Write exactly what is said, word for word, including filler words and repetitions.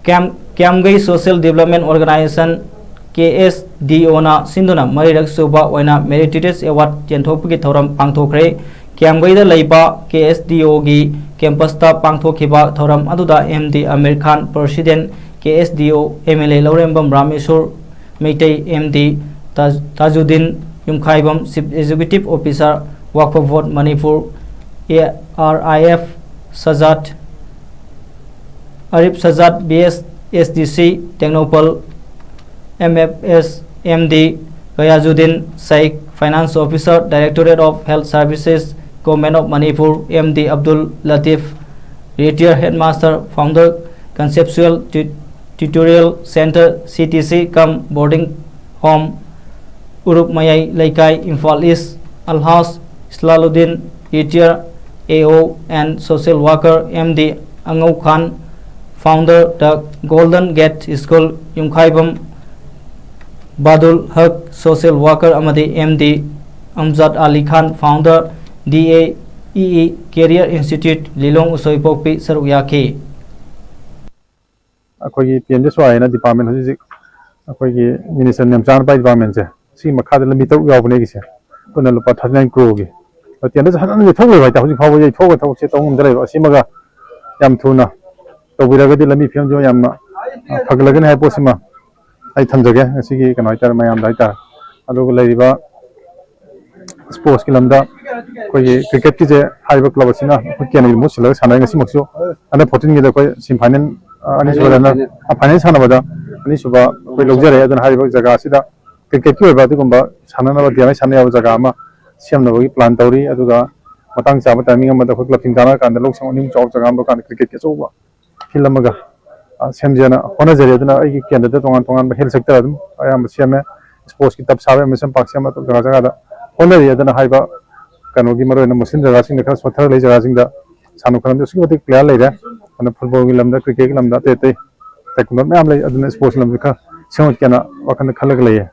ꯀ꯭ꯌꯥꯝ ꯀ꯭ꯌꯥꯝꯒꯩ social development organisation, ꯀꯦ S ꯗꯤ ꯑꯣꯅ ꯁꯤꯟꯗꯨꯅ ꯃꯔꯤꯔꯛ ꯁꯨꯕ ꯑꯣꯏꯅ ꯃꯦꯔꯤꯇꯣꯔꯤꯌꯁ ꯑꯦꯋꯥꯔꯗ ꯌꯦꯟꯊꯣꯛꯄꯒꯤ ꯊꯧꯔꯝ ꯄꯥꯡꯊꯣꯛꯈ꯭ꯔꯦ꯫ ꯀ꯭ꯌꯥꯝꯒꯩꯗ ꯂꯩꯕ ꯀꯦ ꯑꯦꯁ ꯗꯤ ꯑꯣꯒꯤ ꯀꯦꯝꯄꯁꯇ ꯄꯥꯡꯊꯣꯛꯈꯤꯕ ꯊꯧꯔꯝ ꯑꯗꯨꯗ M D Amir Khan, president, K S D O M L A Laurembam Rameshwar Meitei, M D Taj-, Tajuddin Yumkhaibam, chief executive officer, Waqf board Manipur, A R I F Sajad, Arif Sajad, B S S D C Tengnoupal, M F S M D Gayajuddin Shaikh, finance officer, directorate of health services, government of Manipur, M D Abdul Latif, retired headmaster, founder, conceptual tutorial-, tutorial centre, ꯁꯤ T C cum boarding home, ꯎꯔꯨꯞ ꯃꯌꯥꯏ ꯂꯩꯀꯥꯏ, ꯏꯝꯐꯥꯜ ꯏꯁ, ꯑꯜꯍꯥꯖ ꯏꯁꯂꯥꯂꯨꯗꯤꯟ, retired A O N social worker, M D Angou Khan, founder, the golden gate school, Yumkhaibam Badul Haque, social worker, ꯑꯃꯗꯤ M D Amjad Ali Khan, founder, D A E E career institute, Lilong ꯎꯁꯣꯏꯄꯣꯛꯄꯤ ꯁꯔꯨꯛ ꯌꯥꯈꯤ꯫ ꯑꯩꯈꯣꯏꯒꯤ P M G ꯑꯦꯁ ꯋꯥꯏ ꯍꯥꯏꯅ department ꯍꯧꯖꯤꯛ ꯍꯧꯖꯤꯛ ꯑꯩꯈꯣꯏꯒꯤ ꯃꯤꯅꯤꯁꯇꯔ ꯅꯦꯝꯆꯥꯅ ꯄꯥꯏ ꯗꯤꯄꯥꯔꯠꯃꯦꯟꯁꯦ, ꯁꯤꯒꯤ ꯃꯈꯥꯗ ꯂꯝꯕꯤ ꯇꯔꯨꯛ ꯌꯥꯎꯕꯅꯦ ꯑꯩꯒꯤꯁꯦ꯫ ꯄꯨꯟꯅ ꯂꯨꯄꯥ ꯊꯥꯔꯇꯤ ꯅꯥꯏꯟ ꯀ꯭ꯔꯣꯔꯒꯤ꯫ ꯇꯦꯟꯗꯔꯁꯦ ꯐꯖꯅ ꯌꯩꯊꯣꯛ ꯂꯩꯕ ꯍꯥꯏꯇꯥꯔꯦ꯫ ꯍꯧꯖꯤꯛ ꯐꯥꯎꯕ ꯌꯩꯊꯣꯛꯑꯒ ꯊꯕꯛꯁꯦ ꯇꯧ ꯉꯝꯗ ꯂꯩꯕ꯫ ꯑꯁꯤꯃꯒ ꯌꯥꯝ ꯊꯨꯅ ꯇꯧꯕꯤꯔꯒꯗꯤ ꯂꯝꯕꯤ ꯐꯤꯕꯝꯁꯨ ꯌꯥꯝꯅ, ꯑ, ꯐꯒꯠꯂꯒꯅꯤ ꯍꯥꯏꯕ ꯄꯣꯠꯁꯤꯃ ꯑꯩ ꯊꯝꯖꯒꯦ ꯉꯁꯤꯒꯤ ꯀꯩꯅꯣ ꯍꯥꯏꯇꯥꯔꯦ, ꯃꯌꯥꯝꯗ ꯍꯥꯏꯇꯥꯔꯦ꯫ ꯑꯗꯨꯒ ꯂꯩꯔꯤꯕ ꯁ꯭ꯄꯣꯔꯠꯁꯀꯤ ꯂꯝꯗ ꯑꯩꯈꯣꯏꯒꯤ ꯀ꯭ꯔꯤꯀꯦꯠꯀꯤꯁꯦ ꯍꯥꯏꯔꯤꯕ ꯀ꯭ꯂꯕ ꯑꯁꯤꯅ ꯑꯩꯈꯣꯏ ꯀꯦꯟꯗ꯭ꯔꯒꯤ ꯃꯍꯨꯠ ꯁꯤꯜꯂꯒ ꯁꯥꯟꯅꯔꯦ꯫ ꯉꯁꯤꯃꯛꯁꯨ ꯑꯟꯗꯔ ꯐꯣꯔꯇꯤꯟꯒꯤꯗ ꯑꯩꯈꯣꯏ ꯁꯦꯃꯤ ꯐꯥꯏꯅꯦꯜ, ꯑ, ꯑꯅꯤꯁꯨꯕ ꯔꯟꯅꯔ, ꯑ, ꯐꯥꯏꯅꯦꯜ ꯁꯥꯟꯅꯕꯗ ꯑꯅꯤꯁꯨꯕ ꯑꯩꯈꯣꯏ ꯂꯧꯖꯔꯦ꯫ ꯑꯗꯨꯅ ꯍꯥꯏꯔꯤꯕ ꯖꯒꯥ ꯑꯁꯤꯗ ꯀ꯭ꯔꯤꯀꯦꯠꯀꯤ ꯑꯣꯏꯕ ꯑꯗꯨꯒꯨꯝꯕ ꯁꯥꯟꯅꯅꯕ ꯒꯦꯝ ꯁꯥꯟꯅ ꯌꯥꯕ ꯖꯒꯥ ꯑꯃ ꯁꯦꯝꯅꯕꯒꯤ ꯄ꯭ꯂꯥꯟ ꯇꯧꯔꯤ꯫ ꯑꯗꯨꯒ ꯃꯇꯥꯡ ꯆꯥꯕ ꯇꯥꯏꯃꯤꯡ ꯑꯃꯗ ꯑꯩꯈꯣꯏ ꯀ꯭ꯂꯕꯁꯤꯡ ꯇꯥꯟꯅꯔꯀꯥꯟꯗ ꯂꯧꯁꯪ ꯑꯅꯤ ꯑꯍꯨꯝ ꯆꯥꯎꯕ ꯖꯒꯥ ꯑꯃ ꯀꯥꯟꯗ ꯀ꯭ꯔꯤꯀꯦꯠꯀꯤ ꯑꯆꯧꯕ ꯐꯤꯜꯗ ꯑꯃꯒ, ꯑ, ꯁꯦꯝꯖꯦꯅ ꯍꯣꯠꯅꯖꯔꯤ꯫ ꯑꯗꯨꯅ ꯑꯩꯒꯤ ꯀꯦꯟꯗ꯭ꯔꯗ ꯇꯣꯉꯥꯟ ꯇꯣꯉꯥꯟꯕ ꯍꯦꯜꯊ ꯁꯦꯛꯇꯔ ꯑꯗꯨꯝ ꯑꯌꯥꯝꯕ ꯁꯦꯝꯃꯦ꯫ ꯁ꯭ꯄꯣꯔꯠꯁꯀꯤ ꯇꯞ ꯁꯥꯕ ꯑꯃ ꯁꯦꯝ ꯄꯥꯛ ꯁꯦꯝꯕ ꯖꯒꯥ ꯖꯒꯥꯗ ꯍꯣꯠꯅꯔꯤ꯫ ꯑꯗꯨꯅ ꯍꯥꯏꯔꯤꯕ ꯀꯩꯅꯣꯒꯤ ꯃꯔꯨꯑꯣꯏꯅ ꯃꯨꯁꯂꯤꯝ ꯖꯒꯥꯁꯤꯡꯗ ꯈꯔ ꯁꯣꯠꯊꯔ ꯂꯩ ꯖꯒꯥꯁꯤꯡꯗ ꯁꯥꯟꯅ ꯈꯣꯠꯅꯕꯗ ꯑꯁꯨꯛꯀꯤ ꯃꯇꯤꯛ ꯄ꯭ꯂꯦꯌꯥꯔ ꯂꯩꯔꯦ꯫ ꯑꯗꯨꯅ ꯐꯨꯠꯕꯣꯜꯒꯤ ꯂꯝꯗ, ꯀ꯭ꯔꯤꯀꯦꯠꯀꯤ ꯂꯝꯗ, ꯑꯇꯩ ꯑꯇꯩ ꯇꯥꯏꯀꯨꯟꯗ ꯃꯌꯥꯝ ꯂꯩ꯫ ꯑꯗꯨꯅ ꯁ꯭ꯄꯣꯔꯠꯁ ꯂꯝꯁꯤ ꯈꯔ ꯁꯦꯝꯒꯠꯀꯦꯅ ꯋꯥꯈꯜꯗ ꯈꯜꯂꯒ ꯂꯩꯌꯦ꯫